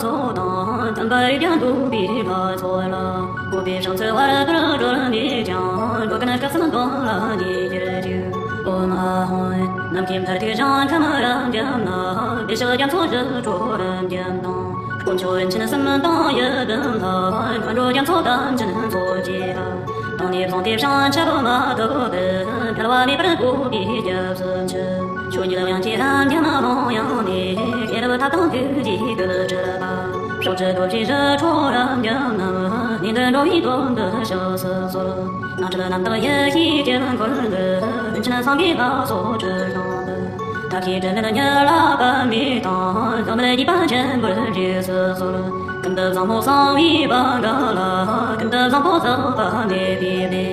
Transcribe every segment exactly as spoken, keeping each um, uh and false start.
ཚོགས་དང་། དམ་པ་རིགས་བརྒྱ་འདུས་པའི་ལྷ་ཚོགས་ལ། བཀོད་པའི་ཕྱག་འཚལ་བར་དུ་གྲོལ་ནས་ཀྱང་། འགྲོ་ཀུན་སྐབས་སུ་དོན་ལ་ངེས་གྱུར་ཅིག་ཨོཾ་ཨཱཿཧཱུྃ། ནམ་མཁའི་མཐར་ཐུག་ཞིང་ཁམས་རབ་འབྱམས་ན། བདེ་གཤེགས་རྒྱ་མཚོ་ཞི་ཁྲོ་རབ་འབྱམས་དང་། དཀོན་མཆོག་རིན་ཆེན་གསུམ་དང་ཡུལ་ཀུན་ལ། མཁའ་འགྲོ་རྒྱ་མཚོ་དམ་ཅན་ཚོགས་བཅས་ལ། དང་ནི་བཟུང་སྟེ་བྱང་ཆུབ་མ་ཐོབ་པར། འབྲལ་བ་མེད་པར་འགོད་པའི་སྐྱབས་སུ་མཆི། ཆོས་ཉིད་དབྱིངས་ཀྱི་རབ་འབྱམས་ཀློང་ཡངས་ནས། ཤེས་རབ་ཐབས་དང་ཐུགས་རྗེའི་སྐུ་འཁྲིལ་བ། ཕྱོགས་བཅུ་རྡོ་རྗེ་ཞི་ཁྲོ་རབ་འབྱམས་རྣམས། གནས་འདིར་འགྲོ་བའི་དོན་དུ་གཤེགས་སུ་གསོལ། སྣང་སྲིད་རྣམ་དག་ཡེ་ཤེས་ཀྱི་མགུལ་དུ། རིན་ཆེན་སེང་གེ་ལ་སོགས་དྲི་བཟང་དུ། མཐའ་བཞིའི་དྲི་མེད་ཉི་ལ་པདྨའི་སྟེང་། འཛད་མེད་འཇིགས་པ་ཆེན་པོར་རྗེས་སུ་གསོལ། ཀུན་ཏུ་བཟང་པོ་གསང་བའི་བྷ་ག་ལ། ཀུན་ཏུ་བཟང་པོ་ཟག་པ་མེད་པའི་སྡེ།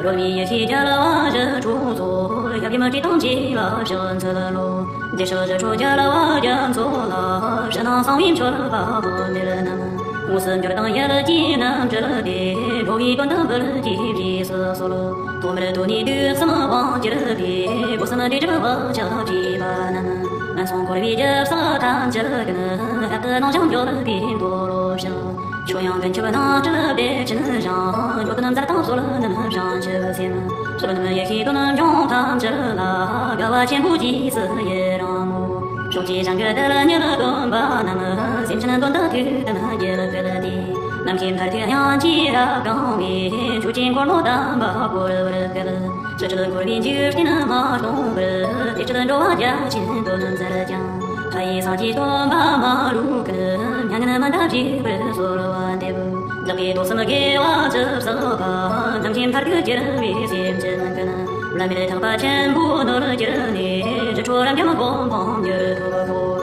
རོལ་མོའི་ཡེ་ཤེས་རྒྱལ་བ་ཞི་ཁྲོ་མཚོ། ཞབས་ཀྱི་མུ་ཁྲི་དང་བཅས་ལ་ཕྱག་འཚལ་ལོ། བདེ་གཤེགས་ཞི་ཁྲོ་རྒྱལ་བ་རྒྱ་མཚོ་ལ། ཕྱི་ནང་གསང་བའི་མཆོད་པ་དབང་མེད་རྣམས། དངོས་སུ་འབྱོར་དང་ཡིད་ཀྱིས་རྣམ་སྤྲུལ་ཏེ། འགྲོ་བའི་དོན་དུ་འབུལ་གྱིས་རྗེས་སུ་གསོལ། ཐོག་མར་དོན་ནི་དུས་གསུམ་དབང་བསྒྱུར་བའི། སྒོ་གསུམ་འདྲེས་སྒྲིབ་བག་ཆགས་བཅས་པ་རྣམས། ངན་སོང་འཁོར་བའི་རྒྱུ་བསགས་ཐམས་ཅད་ཀུན། ལྷག་ཏུ་ནོངས་ཤིང་འགྱོད་པའི་འདོད་ལོག་ཞི། ཁྱོད་ཡང་ཀུན་ཁྱབ་སྣང་སྤྲུལ་བདེ་ཆེན་ཞིང་། འགྲོ་ཀུན་མཛད་དང་གསོལ་ནམ་བྱང་ཆུབ་སེམས། བསོད་ནམས་ཡེ་ཤེས་ཀུན་འབྱུང་ཐམས་ཅད་ལ། དགའ་བ་ཆེན་པོས་རྗེས་སུ་ཡི་རང་ངོ་། ཕྱོགས་བཅུའི་ཞིང་གི་རྡུལ་སྙེད་སྟོན་པ་རྣམས། སེམས་ཅན་དོན་དུ་ཐུགས་དམ་དཀྱིལ་བསྐུལ་ཏེ། ནམ་མཁའི་མཐར་ཐུག་དབྱངས་ཀྱིས་རབ་བསྐང་བའི། ཆོས་ཀྱི་འཁོར་ལོ་དམ་པ་བསྐོར་བར་བསྐུལ། ཕྱི་སྲིད་འཁོར་བའི་འཇིག་རྟེན་མ་སྟོངས་བར། དེ་སྲིད་འགྲོ་བ་རྒྱ་ཆེན་དོན་མཛད་ཅིང་། ཕ་ཡི་སངས་རྒྱས་སྟོན་པ་མ་ལུས་ཀུན། མྱ་ངན་མི་འདའ་བཞུགས་པར་གསོལ་བ་འདེབས། བདག་གིས་དུས་གསུམ་དགེ་བ་ཇི་བསགས་པ། ནམ་མཁའི་མཐར་ཐུག་གྱུར་པའི་སེམས་ཅན་ཀུན། བླ་མེད་ཐེག་པ་ཆེན་པོའི་ནོར་གྱུར་ནས། ཞི་ཁྲོ་རབ་འབྱམས་གོ་འཕང་མྱུར་ཐོབ་ཤོག་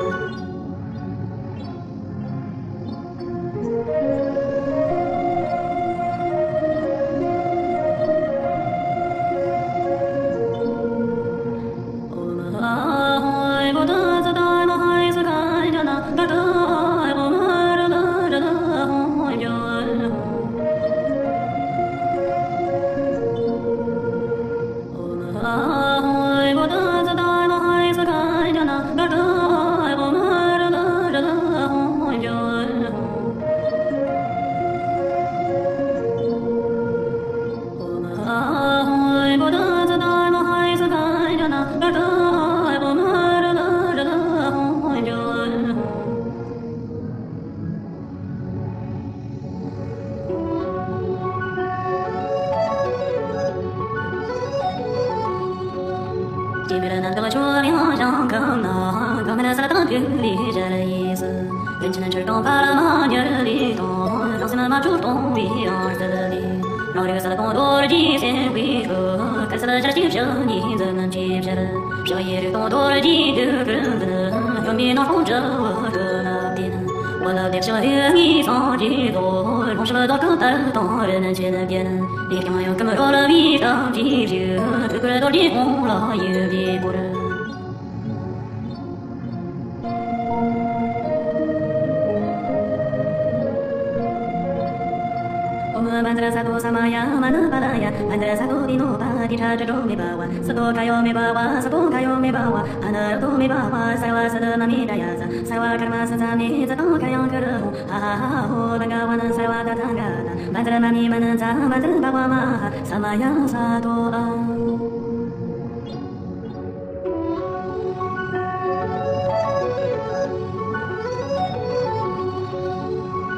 སྐྱེ་འགྲོ་རྣམ་དག་ཆོས་དབྱིངས་ཞིང་ཁམས་ན། གང་གནས་གསལ་དང་ཐིག་ལེ་ཞལ་གྱིས་གསོལ། རིན་ཆེན་ཆུ་དང་པདྨ་ཉི་ཟླའི་སྟེང་། རང་སེམས་མ་བཅོས་སྟོང་པའི་དབྱངས་གསལ་ལས། རང་རིག་གསལ་སྟོང་རྡོ་རྗེའི་སེམས་དཔའི་སྤྲུལ། དཀར་གསལ་ཞལ་གྱི་ཕྱག་གཉིས་འཛུམ་གྱིས་ཕྱེ། ཕྱག་གཡས་རིག་སྟོང་རྡོ་རྗེའི་དུས་འཁོར་འཛིན། གཡོན་པས་ནག་པོ་འཇའ་བ་སྤྲུལ་ལ་བརྟེན། འོད་རབ་བདེ་གཤེགས་ལུས་ངག་སངས་རྒྱས་རྫོགས། ལྷུང་བྱེད་རྡོ་རྗེ་གཏེར་སྟོང་རིན་ཆེན་རྒྱན། ལས་རྐྱང་གཡོ་འགུམ་རོལ་པའི་སྟབས་ཀྱིས་བཞུགས། ཐུགས་ཁུར་རྡོ་རྗེ་ཧཱུྃ་ལ་ཡོད་པའི་སྐོར། ཨོཾ་བཛྲ་སཏྭ་ས་མ་ཡ་མ་ཎི་པཱ་ལ་ཡ། བཛྲ་སཏྭ་པི་ནོ་པ་ཏི་ཏྲ་ཏྲ་གྲོ་མེ་བྷ་ཝ། སཏྭ་ཁ་ཡོ་མེ་བྷ་ཝ། སཏྭ་ཁ་ཡོ་མེ་བྷ་ཝ། ཨ་ན་རོ་ཏོ་མེ་བྷ་ཝ། སརྦ་སིདྡྷི་མ་མེ་ཏྱ་ཡ་ས། སརྦ་ཀརྨ་སུ་ཙ་མེ། ཙི་ཏོ་ཁ་ཡང་ཀུ་རུ་ཧོ། ཧ་ཧ་ཧ་ཧོ། བྷ་ག་ཝ་ན་སརྦ་ཏ་ཐཱ་ག་ཏ། བཛྲ་མ་ཎི་མ་ཎི་ཙ། བཛྲ་བྷ་ཝ་མ་ཧཱ་ས་མ་ཡ་སཏྭ།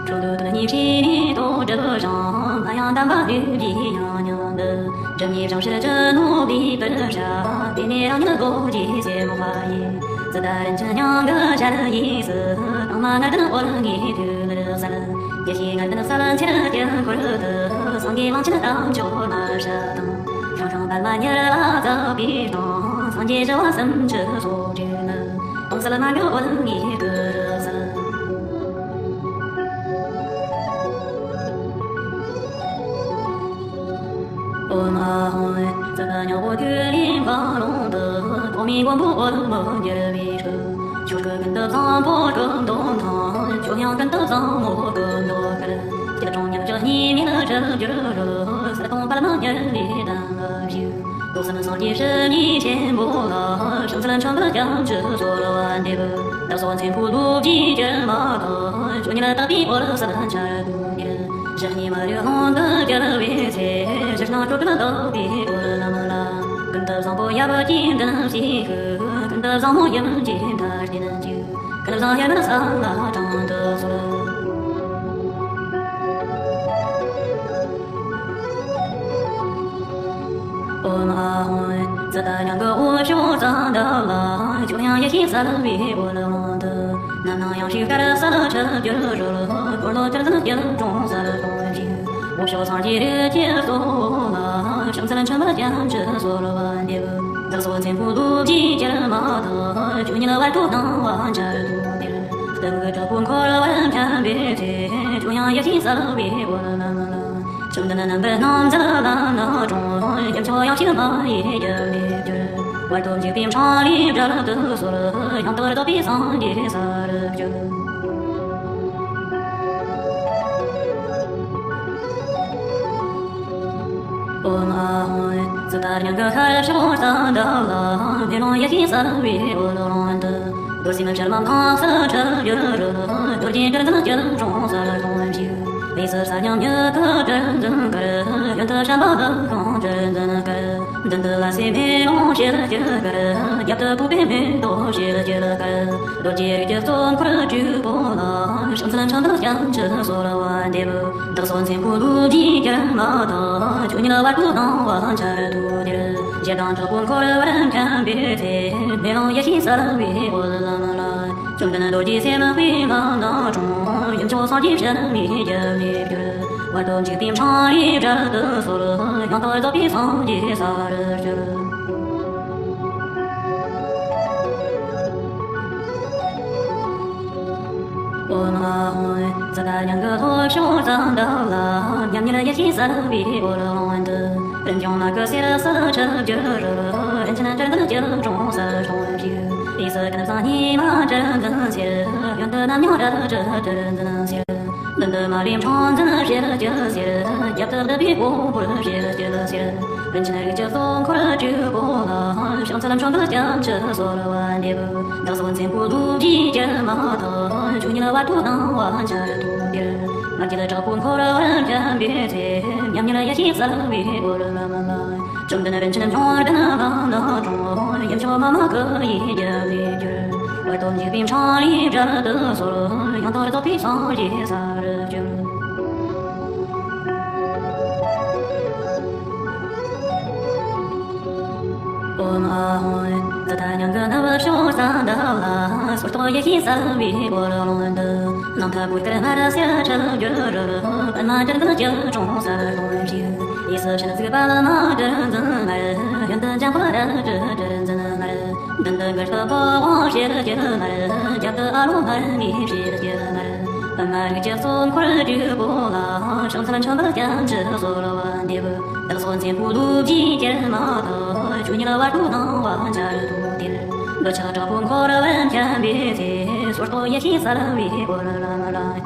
འཕྲོ་འདུ་དོན་གཉིས་ཕྱི་ནས་རྟོགས་སྒྲུབ་ཞིང་། སྨོན་ཡང་དམ་པ་ལུས་ཀྱི་ཡང་སྙིང་འདུ། སྒྲུབ་གཉིས་བྱང་ཕྱིར་ཅི་ནོར་བུའི་གཏེར་བྱ། དེ་ནས་རང་ཉིད་རྡོ་རྗེ་སེར་མོ་ཕ་ཡིས། ཙིཏྟ་རིན་ཆེན་སྙིང་གི་ཞལ་གྱིས་བསུ། དྭངས་མ་ལྔ་ལྡན་འོད་ལྔའི་ཐིག་ལེར་གསལ། ཡེ་ཤེས་ལྔ་ལྡན་གསལ་འཁྱིལ་དཀྱིལ་འཁོར་དུ། སངས་རྒྱས་གླང་ཆེན་དམ་ཆོས་རྣམ་བཤད་དང་། ཤང་ཤང་པདྨ་ཉི་ལ་བརྩེགས་པའི་སྟེང་། སངས་རྒྱས་ཞི་བ་སུམ་ཅུ་སོགས་བྲིས་ནས། སྟོང་གསལ་མ་འགགས་འོད་ལྔའི་སྐུ་རུ་གསལ། ཨོཾ་ཨཱཿཧཱུྃ། སྲིད་པ་ཉག་པོ་ཐིག་ལེའི་མཁའ་ཀློང་དུ། གོང་མའི་མགོན་པོ་འོད་མོ་འགྱུར་བའི་སྐུ། ཆོས་སྐུ་ཀུན་ཏུ་བཟང་པོ་སྐུ་མདོག་དང་། ཆོས་དབྱིངས་ཀུན་ཏུ་བཟང་མོ་སྐུ་མདོག་དཀར། སྐྱིལ་ཀྲུང་མཉམ་གཞག་གཉིས་མེད་རིགས་གྱུར་རོལ། གསེར་སྟོང་པདྨ་ཉི་ཟླའི་གདན་ལ་བཞུགས། རྡོར་གསུམ་སངས་རྒྱས་ཞི་གནས་ཆེན་པོ་ལ། ཕྱག་འཚལ་མཆོད་འབུལ་སྐྱབས་མཆོད་གསོལ་བ་འདེབས། བདག་སོགས་མཚན་ཕུད་ལོ་བརྒྱའི་དཀྱིལ་མ་དང་། ཆོས་ཉིད་དག་པའི་འོད་གསལ་འཆར་དུ་འགྱུར། ཞི་གནས་མ་ལུས་ཀློང་དུ་གྱུར་པའི་ཚེ། ཕྱིར་སྣང་སྤྲོ་བྲལ་དག་པའི་འོད་ལམ་ལ། ཀུན་ཏུ་བཟང་པོ་ཡབ་ཀྱིས་མདུན་བསུས་ཤིག། ཀུན་ཏུ་བཟང་མོ་ཡུམ་གྱི་མཐར་བསྟན་ཅིག། ཀུན་བཟང་ཡུམ་གསལ་ལ་དྲང་དུ་གསོལ། ཨོཾ་ཨཱཿཧཱུྃ། ཙིཏྟ་ཉང་གི་འོད་ཕྱོགས་ཙམ་འདི་ལ། ཁྱོད་ཡང་ཡེ་ཤེས་གསལ་བའི་འོད་ཀློང་དུ། རྣམ་སྣང་ཡང་ཞིག་དཀར་གསལ་འཁྲིལ་གྱུར་རོལ། འཁོར་ལོ་བཅུ་བདུན་སྐྱིལ་ཀྲུང་གསལ་སྟོང་བཞུགས། འོད་ཕྱོགས་སངས་རྒྱས་རིགས་ཀྱི་གཙོ་བོ་ལ། བྱང་སེམས་འཆི་མེད་རྒྱ་མཚོས་གསོལ་བ་འདེབས། བདག་སོགས་མཚན་ཕུད་ལོ་རྒྱུས་ཀྱིས་མ་དག། ཆོས་ཉིད་བར་དོ་སྣང་བ་འཆར་དུ་འགྱུར། སྟོན་གྱི་དྲག་པོ་འཁོར་བར་འཁྱམས་པའི་ཚེ། ཁྱོད་ཡང་ཡེ་ཤེས་གསལ་བའི་འོད་ལམ་ལ། བཅོམ་ལྡན་རྣམ་པར་སྣང་མཛད་ལམ་སྣ་དྲོངས། ཡུམ་མཆོག་ཡང་ཞིག་མ་ཡེངས་རྒྱལ་མེད་གྱུར། བར་དོ་འཇིག་པའི་འཕྲང་ལས་བསྒྲལ་དུ་གསོལ། ཡང་དག་རྫོགས་པའི་སངས་རྒྱས་ས་རུ་གྱུར། ཨོཾ་ཨཱཿཧཱུྃ། ཙིཏྟ་ཉང་གི་ཤར་ཕྱོགས་ས་འདི་ལ། མེ་ལོང་ཡེ་ཤེས་གསལ་བའི་འོད་ཀློང་དུ། རྡོ་སྲིན་ཕྱེ་མ་ཁམས་སུ་འཁྲིལ་གྱུར་རོལ། རྡོ་རྗེ་དྲིལ་འཛིན་སྐྱིལ་ཀྲུང་གསལ་སྟོང་བཞུགས། དབུས་སུ་ས་བརྐྱང་མྱུ་གུ་དྲིལ་འཛིན་དཀར། གཡོན་དུ་བྱམས་པ་ལུ་ཁང་དྲིལ་འཛིན་དཀར། མདུན་དུ་ལ་སྲས་མེ་ལོང་ཞལ་གྱི་དཀར། རྒྱབ་ཏུ་བོད་པའི་མེ་ཏོག་ཞལ་གྱི་དཀར། རྡོ་རྗེ་རིགས་ཀྱི་གཙོ་འཁོར་དྲུག་པོ་ལ། བྱང་སེམས་འཆི་མེད་རྒྱ་མཚོས་གསོལ་བ་འདེབས། བདག་སོགས་མཚན་ཕུད་ལོ་རྒྱུས་ཀྱིས་མ་དག། ཆོས་ཉིད་བར་དོ་སྣང་བ་འཆར་དུ་འགྱུར། ཞེ་སྡང་དྲག་པོ་འཁོར་བར་འཁྱམས་པའི་ཚེ། མེ་ལོང་ཡེ་ཤེས་གསལ་བའི་འོད་ལམ་ལ། བཅོམ་ལྡན་རྡོ་རྗེ་སེམས་དཔའི་ལམ་སྣ་དྲོངས། ཡུམ་མཆོག་སངས་རྒྱས་ཞི་གནས་རྒྱལ་མོར་གྱུར། བར་དོ་འཇིག་པའི་འཕྲང་ལས་བསྒྲལ་དུ་གསོལ། ཡང་དག་རྫོགས་པའི་སངས་རྒྱས་ས་རུ་གྱུར། ཨོཾ་ཨཱཿཧཱུྃ། ཙིཏྟ་ཉང་གི་ལྷོ་ཕྱོགས་ས་འདི་ལ། མཉམ་ཉིད་ཡེ་ཤེས་གསལ་བའི་འོད་ཀློང་དུ། རིན་འབྱུང་མ་གི་གསེར་སུ་འཁྲིལ་གྱུར་རོལ། རིན་ཆེན་དྲིལ་འཛིན་སྐྱིལ་ཀྲུང་གསལ་སྟོང་བཞུགས། དབུས་སུ་ཀུན་བཟང་སྙིང་མ་དྲིལ་འཛིན་སེར། གཡོན་དུ་རྣམ་སྨྱུང་རལ་གྲི་དྲིལ་འཛིན་སེར། མདུན་དུ་མ་ལུས་འཕྲང་འཛིན་ཞལ་གྱི་གསེར། རྒྱབ་ཏུ་བདུད་བྷེ་ཧོར་ཞལ་གྱི་གསེར། རིན་ཆེན་རིགས་ཀྱི་གཙོ་འཁོར་དྲུག་པོ་ལ། བྱང་སེམས་འཆི་མེད་རྒྱ་མཚོས་གསོལ་བ་འདེབས། བདག་སོགས་མཚན་ཕུད་ལོ་རྒྱུས་ཀྱིས་མ་དག། ཆོས་ཉིད་བར་དོ་སྣང་བ་འཆར་དུ་འགྱུར། ང་རྒྱལ་དྲག་པོ་འཁོར་བར་འཁྱམས་པའི་ཚེ། མཉམ་ཉིད་ཡེ་ཤེས་གསལ་བའི་འོད་ལམ་ལ། བཅོམ་ལྡན་རིན་ཆེན་འབྱུང་ལྡན་ལམ་སྣ་དྲོངས། ཡུམ་མཆོག་མ་མ་གི་ཡིད་ཀྱི་མེ་གྱུར། བར་དོ་འཇིག་པའི་འཕྲང་ལས་བསྒྲལ་དུ་གསོལ། ཡང་དག་རྫོགས་པའི་སངས་རྒྱས་ས་རུ་གྱུར། ཨོཾ་ཨཱཿཧཱུྃ། ཙིཏྟ་ཉང་གི་ནུབ་ཕྱོགས་ས་འདི་ལ། སོར་རྟོག་ཡེ་ཤེས་གསལ་བའི་འོད་ཀློང་དུ། རྣམ་ཐར་བོད་དཀར་དམར་སེར་འཁྲིལ་གྱུར་རོལ། པདྨ་དྲིལ་འཛིན་སྐྱིལ་ཀྲུང་གསལ་སྟོང་བཞུགས། དབུས་སུ་ཤིན་ཏུ་གཟུགས་དཔལ་མ་དྲིལ་འཛིན་དམར། གཡོན་དུ་འཇམ་དཔལ་རལ་གྲི་དྲིལ་འཛིན་དམར། མདུན་དུ་གར་དཔལ་དཔའ་བོ་ཞལ་གྱི་དམར། རྒྱབ་ཏུ་ཨ་ལོ་མར་མེ་ཞལ་གྱི་དམར། པདྨ་རིགས་ཀྱི་གཙོ་འཁོར་དྲུག་པོ་ལ། བྱང་སེམས་འཆི་མེད་རྒྱ་མཚོས་གསོལ་བ་འདེབས། བདག་སོགས་མཚན་ཕུད་ལོ་རྒྱུས་ཀྱིས་མ་དག། ཆོས་ཉིད་བར་དོ་སྣང་བ་འཆར་དུ་འགྱུར། འདོད་ཆགས་དྲག་པོ་འཁོར་བར་འཁྱམས་པའི་ཚེ། སོར་རྟོག་ཡེ་ཤེས་གསལ་བའི་འོད་ལམ་ལ།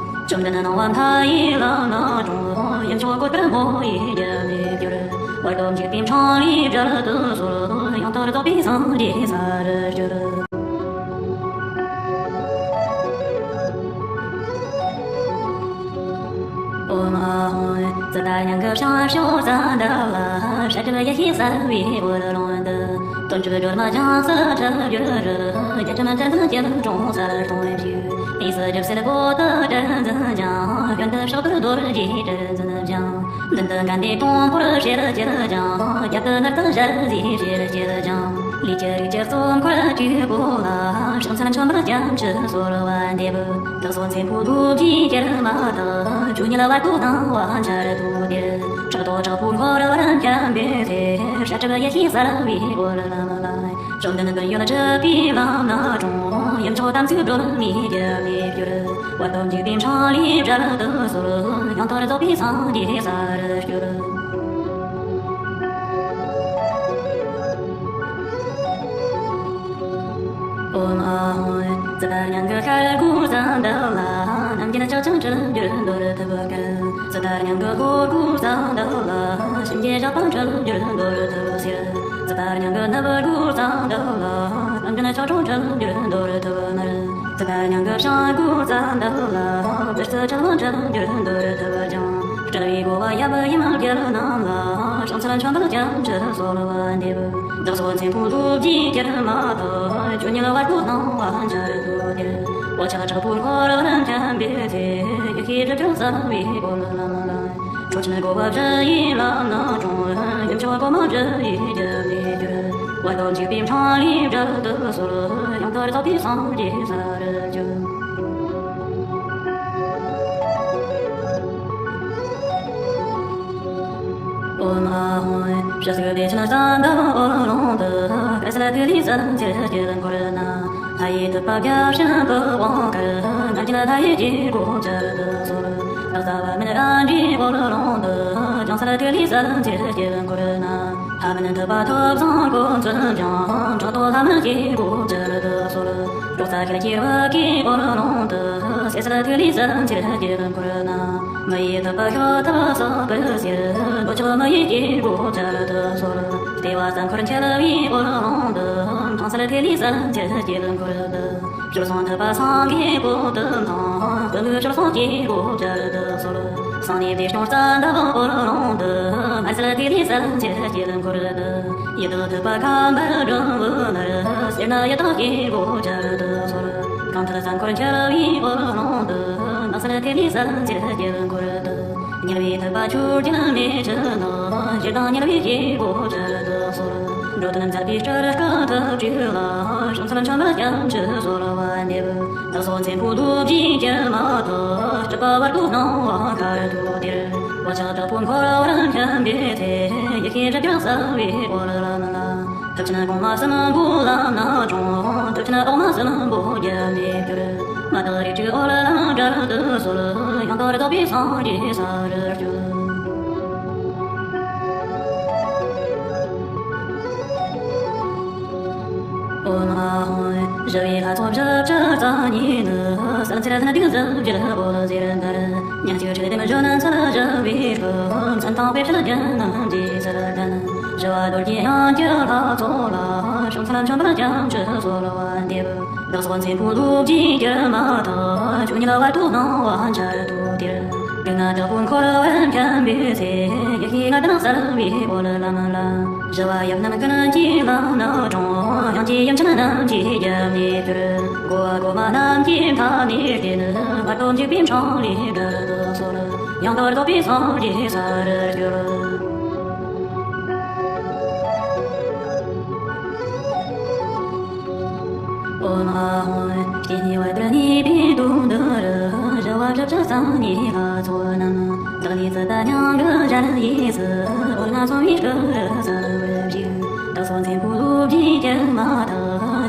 བཅོམ་ལྡན་སྣང་བ་མཐའ་ཡས་ལམ་སྣ་དྲོངས། ཡུམ་མཆོག་གོས་དཀར་མོ་ཡི་རྒྱལ་མོར་གྱུར། བར་དོ་འཇིག་པའི་འཕྲང་ལས་བསྒྲལ་དུ་གསོལ། ཡང་དག་རྫོགས་པའི་སངས་རྒྱས་ས་རུ་གྱུར། ཨོཾ་ཨཱཿཧཱུྃ། ཙིཏྟ་ཉང་གི་བྱང་ཕྱོགས་ས་འདི་ལ། བྱ་གྲུབ་ཡེ་ཤེས་གསལ་བའི་འོད་ཀློང་དུ། དོན་གྲུབ་སྒྲོལ་མ་ལྗང་གསལ་འཁྲིལ་གྱུར་རོལ། རྒྱ་གྲམ་དྲིལ་འཛིན་སྐྱིལ་ཀྲུང་གསལ་སྟོང་བཞུགས། དབུས་སུ་སྒྲུབ་སྲས་པོ་ཏི་དྲིལ་འཛིན་ལྗང་། གཡོན་དུ་ཕྱག་ཏུ་རྡོ་རྗེ་དྲིལ་འཛིན་ལྗང་། མདུན་དུ་དགའ་ལྡན་དུང་འཁོར་ཞལ་གྱི་ལྗང་། རྒྱབ་ཏུ་ནུབ་ཏུ་ཞལ་གྱི་ཞལ་གྱི་ལྗང་། ལས་ཀྱི་རིགས་ཀྱི་གཙོ་འཁོར་དྲུག་པོ་ལ། བྱང་སེམས་འཆི་མེད་རྒྱ་མཚོས་གསོལ་བ་འདེབས། བདག་སོགས་མཚན་ཕུད་ལོ་རྒྱུས་ཀྱིས་མ་དག། ཆོས་ཉིད་བར་དོ་སྣང་བ་འཆར་དུ་འགྱུར། ཕྲག་དོག་དྲག་པོ་འཁོར་བར་འཁྱམས་པའི་ཚེ། བྱ་གྲུབ་ཡེ་ཤེས་གསལ་བའི་འོད་ལམ་ལ། བཅོམ་ལྡན་ཀུན་ཡོད་གྲུབ་པའི་ལམ་སྣ་དྲོངས། ཡུམ་མཆོག་དམ་ཚིག་སྒྲོལ་མའི་རྒྱལ་མོར་གྱུར། བར་དོ་འཇིག་པའི་འཕྲང་ལས་བསྒྲལ་དུ་གསོལ། ཡང་དག་རྫོགས་པའི་སངས་རྒྱས་ས་རུ་གྱུར། ཨོཾ་ཨཱཿཧཱུྃ། ཙིཏྟ་ཉང་གི་ཤར་སྒོ་ས་འདི་ལ། རྣམ་རྒྱལ་ཕྱག་ཆེན་དྲིལ་བསྒྱུར་འདོར་ཐབས་མཁར། ཙིཏྟ་ཉང་གི་ལྷོ་སྒོ་ས་འདི་ལ། གཤིན་རྗེ་ཞགས་པ་དྲིལ་བསྒྱུར་འདོར་ཐབས་གསེར། ཙིཏྟ་ཉང་གི་ནུབ་སྒོ་ས་འདི་ལ། རྣམ་རྒྱལ་ཕྱག་དྲུག་དྲིལ་བསྒྱུར་འདོར་ཐབས་དམར། ཚེ་དང་མྱང་གི་བྱ་རྒོད་རྩ་འདབ་ལ། བདུད་རྩི་ཕྲལ་བ་འཁྲུགས་འགྱུར་འདོར་ཐུབ་ཅིང་། བསྐྲད་པའི་རྒོལ་བ་ཡབ་ཡུམ་རྒྱལ་རྣམས་ལ། བྱང་ཚུལ་མཆོད་འབུལ་སྐྱབས་འཇུག་གསོལ་བ་འདེབས། བདག་སོགས་མཚན་དཔུང་ལོ་བརྒྱའི་དཀྱིལ་མ་དག། ཆོས་ཉིད་བར་དོ་སྣང་བ་འཆར་དུ་དེར། འོད་ཆགས་དྲག་པོའི་འཁོར་བར་འཁྱམས་པའི་ཚེ། ཡེ་ཤེས་སྒྲིབ་སྦྱང་གསལ་བའི་འོད་ལམ་ལ། ཁྲོ་ཆེན་རྒོད་པ་བཞི་ཡི་ལམ་སྣ་དྲོངས། ཡུམ་མཆོག་གོང་མ་བཞི་ཡི་རྒྱབ་ནས་གྱུར། བར་དོ་འཇིགས་པའི་འཕྲང་ལས་བསྒྲལ་དུ་གསོལ། ཡང་དག་རྫོགས་པའི་སངས་རྒྱས་ས་རུ་གྱུར། ཨོཾ་ཨཱཿཧཱུྃ། ཞི་ཁྲོའི་བདེ་ཆེན་རྩ་འདབ་འོད་ཀློང་དུ། དཀར་གསལ་ཐིག་ལེ་གསལ་འཁྱིལ་དཀྱིལ་འཁོར་ན། ལྷ་ཡི་ཐུབ་པ་བརྒྱ་བྱིན་པགས་དབང་དཀར། ངར་གྱི་ལྷ་ཡི་དཀྱིལ་འཁོར་བསྐྱར་དུ་གསོལ། ལྷ་རྩ་བ་མན་ཨིནྡྲའི་འོད་ཀློང་དུ། ལྗང་གསལ་ཐིག་ལེ་གསལ་འཁྱིལ་དཀྱིལ་འཁོར་ན། ལྷ་མིན་ཐུབ་པ་ཐོབ་བཟང་བཀོད་ཚུལ་སྦྱང་། ཕྲག་དོག་ལྷ་མིན་དཀྱིལ་འཁོར་བསྐྱར་དུ་གསོལ། ཀྲོག་ཙེ་ཁལ་གྱི་རྦ་ཀའི་འོད་ཀློང་དུ། སེར་གསལ་ཐིག་ལེ་གསལ་འཁྱིལ་དཀྱིལ་འཁོར་ན། མི་ཡི་ཐུབ་པ་ཤོག་ཐབས་སྲེག་པའི་ཕྱིར། འདོད་ཆགས་མི་ཡི་དཀྱིལ་འཁོར་བསྐྱར་དུ་གསོལ། ལྟེ་བ་རྩ་འཁོར་འཁྱིལ་བའི་འོད་ཀློང་དུ། ཐང་གསལ་ཐིག་ལེ་གསལ་འཁྱིལ་དཀྱིལ་འཁོར་དུ། སྦྱོར་བྱེད་ཐུབ་པ་སེང་གེའི་སྤོས་དུམ་དང་། པུས་མོའི་སྦྱོར་བྱེད་དཀྱིལ་འཁོར་བསྐྱར་དུ་གསོལ། སང་ནི་བདེ་སྐྱོང་རྩ་འདབ་འོད་ཀློང་དུ། དམར་གསལ་ཐིག་ལེ་གསལ་འཁྱིལ་དཀྱིལ་འཁོར་དུ། ཡི་དྭགས་ཐུབ་པ་ཁ་འབར་སྒྲོན་འོད་ནར། སེར་སྣ་ཡི་དྭགས་དཀྱིལ་འཁོར་བསྐྱར་དུ་གསོལ། རྐང་མཐིལ་རྩ་འཁོར་འཁྱིལ་བའི་འོད་ཀློང་དུ། ནག་གསལ་ཐིག་ལེ་གསལ་འཁྱིལ་དཀྱིལ་འཁོར་དུ། དམྱལ་བའི་ཐུབ་པ་ཆུ་རྒྱུན་མེ་ལྕེ་ནག། ཞེ་སྡང་དམྱལ་བའི་དཀྱིལ་འཁོར་བསྐྱར་དུ་གསོལ། འགྲོ་དོན་མཛད་པའི་སྤྲུལ་སྐུ་ཐུགས་སྤྲུལ་ལ། བྱང་ཚུལ་མཆོད་འབུལ་སྐྱབས་འཇུག་གསོལ་བ་འདེབས། བདག་སོགས་མཚན་དཔུང་ལོ་བརྒྱའི་དཀྱིལ་མ་དག། སྒྲིབ་པ་བར་དོ་སྣང་བ་དཀར་དུ་དེར། འོད་ཆགས་དྲག་པོའི་འཁོར་བར་འཁྱམས་པའི་ཚེ། ཡེ་ཤེས་སྒྲིབ་སྦྱང་གསལ་བའི་འོད་ལམ་ལ། ཐུབ་ཆེན་གོང་མ་གསུམ་པོ་ལམ་སྣ་དྲོངས། ཐུབ་ཆེན་འོག་མ་གསུམ་པོ་རྒྱབ་ནས་གྱུར། མ་དག་རིགས་དྲུག་འོད་ལམ་བསྒྲལ་དུ་གསོལ། ཡང་དག་རྫོགས་པའི་སངས་རྒྱས་ས་རུ་གྱུར། ཨོཾ་ཨཱཿཧཱུྃ། ཞི་བའི་ལྷ་ཚོགས་བཞི་བཅུ་རྩ་གཉིས་ནི། གསལ་འཚེར་ལྷུན་སྡུག་གཟི་བརྗིད་འོད་ཟེར་འདར། ཉིན་གཅིག་ཁྲོས་ལྡེམ་གཞོན་ནུ་མཚལ་ཞི་བའི་སྐུ། མཚན་དང་དཔེ་བྱད་རྒྱན་རྣམས་རྗེས་སུ་ལྡན། ཞི་བ་རྡོ་རྗེ་དབྱངས་ཀྱི་ལྷ་ཚོགས་ལ། བྱང་ཚུལ་མཆོད་འབུལ་སྐྱབས་འཇུག་གསོལ་བ་འདེབས། བདག་སོགས་མཚན་དཔུང་ལོ་བརྒྱའི་དཀྱིལ་མ་དག། ཆོས་ཉིད་བར་དོ་སྣང་བ་འཆར་དུ་དེར། དྲི་ང་དྲག་པོའི་འཁོར་བར་འཁྱམས་པའི་ཚེ། ཡེ་ཤེས་ལྔ་ལྡན་གསལ་བའི་འོད་ལམ་ལ། ཞི་བ་ཡབ་རྣམས་ཀུན་གྱི་ལམ་སྣ་དྲོངས། དབྱངས་ཀྱི་ཡུམ་ཆེན་རྣམས་ཀྱི་རྒྱབ་ནས་གྱུར། རྒོལ་བ་རྒོད་མ་རྣམས་ཀྱི་མཐའ་ནས་བསྐྲད། བར་དོ་འཇིགས་པའི་འཕྲང་ལས་བསྒྲལ་དུ་གསོལ། ཡང་དག་རྫོགས་པའི་སངས་རྒྱས་ས་རུ་གྱུར། ཨོཾ་ཨཱཿཧཱུྃ། སྐྱེ་གནས་བར་དོར་གནས་པའི་དུས་འདི་རུ། ཞི་བ་བཞི་བཅུ་རྩ་གཉིས་ལྷ་ཚོགས་རྣམས། བདག་ནི་ཚུལ་དང་མྱང་གི་གཞལ་ཡས་སུ། འོད་ལྔ་ཚང་བའི་སྤྲུལ་རབ་གསལ་བར་བཞུགས། བདག་སོགས་མཚན་དཔུང་ལོ་བརྒྱའི་དཀྱིལ་མ་དག།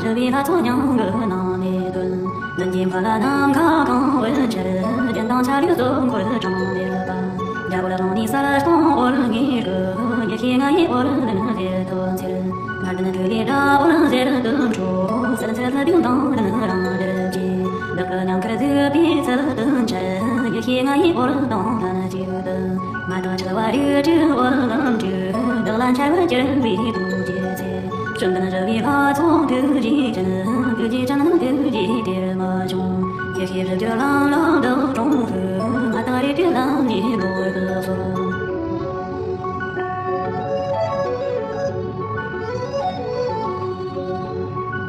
ཞི་བའི་ལྷ་ཚོགས་མྱང་གི་ནང་ནས་བཏོན། མདུན་གྱི་མཁའ་ལ་ནམ་མཁའ་གང་བའི་ཕྱིར། རྒྱན་དང་ཆ་ལུགས་གཙོ་འཁོར་གྲངས་མེད་པ། འཇའ་འོད་ཀློང་ནས་གསལ་སྟོང་འོད་ལྔའི་སྐུ། ཡེ་ཤེས་ལྔ་ཡི་འོད་ལྡན་ཟེར་དུ་འཚེར། ལྔ་ལྡན་ཐིག་ལེ་སྒྲ་འོད་ཟེར་དུ་འཕྲོ། གསལ་འཚེར་ལྷུན་སྡུག་མདངས་ལྡན་རང་གྲོལ་གྱིས། བདག་གི་ཉམས་དཀར་གཟིགས་པའི་ཚུལ་དུ་འཆར། ཡེ་ཤེས་ལྔ་ཡི་འོད་ལྡན་ལྷན་ཅིག་ཏུ། མ་དག་འཆར་བ་རིགས་དྲུག་འོད་ལམ་དྲུག། བདག་ལ་འཆར་བར་གྱུར་པའི་ཐུགས་རྗེའི་ཚེ། བཅོམ་ལྡན་ཞི་བའི་ལྷ་ཚོགས་ཐུགས་རྗེ་ཅན། ཐུགས་རྗེ་ཅན་རྣམས་ཐུགས་རྗེའི་གཏེར་མ་བྱུང་། ཡེ་ཤེས་རིགས་རྒྱུད་ལམ་ལ་བདག་དྲངས་ཤིག། མ་དག་རིགས་དྲུག་ལམ་ནས་ནོར་དུ་སོང་།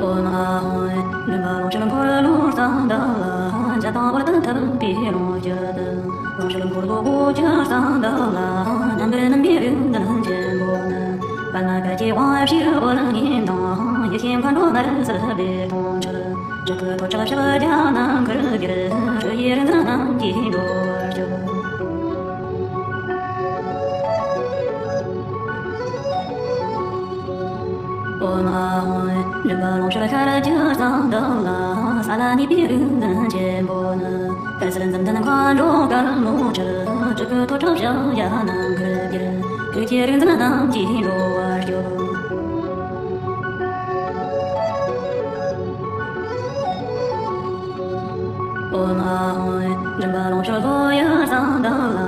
ཨོཾ་ཨཱཿཧཱུྃ། མགྲིན་པ་ལོངས་སྤྱོད་འཁོར་ལོའི་རྩ་འདབ་ལ། འཇའ་དང་འོད་དང་འཐདཔ་པའི་ལོངས་སྤྱོད་དུ། ལོངས་སྤྱོད་འཁོར་ལོ་སྒོ་བརྒྱད་རྩ་འདབ་ལ། རྣམ་པར་སྣང་བའི་རིག་འཛིན་ཆེན་པོ་ནི། པདྨ་དཀར་གྱི་དབང་ཕྱུག་འོད་ལྔའི་མདངས། ཡེ་ཤེས་མཁའ་འགྲོ་མ་གསལ་བའི་དུང་ཆེན། སྤྲུལ་སྐུ་ཐོག་ཁྲག་ཕྱག་རྒྱ་རྣམས་ཀུན་གྱུར། སྤྲུལ་པའི་རིག་འཛིན་རྣམས་ཀྱིས་འགྲོ་བར་བསྐྱོད། ཨོཾ་ཨཱཿཧཱུྃ། མགྲིན་པ་ལོངས་སྤྱོད་ཤར་གྱི་རྩ་འདབ་ལ། ས་ལ་གནས་པའི་རིག་འཛིན་ཆེན་པོ་ནི། དཀར་གསལ་འཛུམ་ལྡན་མཁའ་འགྲོ་དཀར་མོ་ཁྲི། སྤྲུལ་སྐུ་ཐོག་ཁྲག་ཕྱག་རྒྱ་རྣམས་ཀུན་གྱུར། ཐུགས་ཀྱི་རིག་འཛིན་རྣམས་ཀྱིས་འགྲོ་བར་བསྐྱོད། ཨོཾ་ཨཱཿཧཱུྃ། མགྲིན་པ་ལོངས་སྤྱོད་ལྷོ་ཡི་རྩ་འདབ་ལ།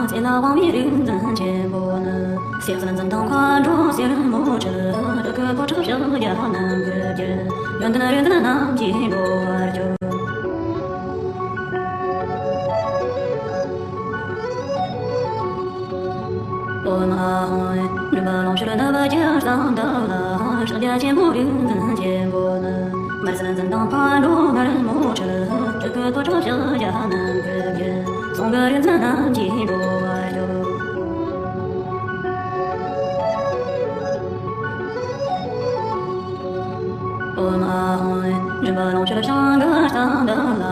ཚེ་ལ་དབང་བའི་རིག་འཛིན་ཆེན་པོ་ནི། སེང་གསུམ་འཛིན་སྟངས་མཁའ་འགྲོ་སེར་མོ་ཁྲི། སྤྲུལ་སྐུ་ཐོག་ཁྲག་ཕྱག་རྒྱ་རྣམས་ཀུན་གྱུར། ཡོན་ཏན་རིག་འཛིན་རྣམས་ཀྱིས་འགྲོ་བར་བསྐྱོད། ཨོཾ་ཨཱཿཧཱུྃ། མགྲིན་པ་རླུང་ཞལ་ནུབ་ཀྱི་ཟངས་མདོག་ལ། ཕྱག་རྒྱ་ཆེན་པོའི་རིག་འཛིན་ཆེན་པོ་ནི། མར་སྲིན་འཛིན་དང་ཕག་གྲུ་དམར་མོ་ཁྲི། སྤྲུལ་སྐུ་ཐོད་ཁྲག་ཕྱག་རྒྱ་རྣམ་པར་བསྒྱུར། གསུང་གི་རིག་འཛིན་རྣམས་ཀྱིས་འགྲོ་བ་སྐྱོབ། ཨོཾ་ཨཱཿཧཱུྃ། མགྲིན་པ་རླུང་ཞལ་ཕྱག་གི་ཟངས་མདོག་ལ།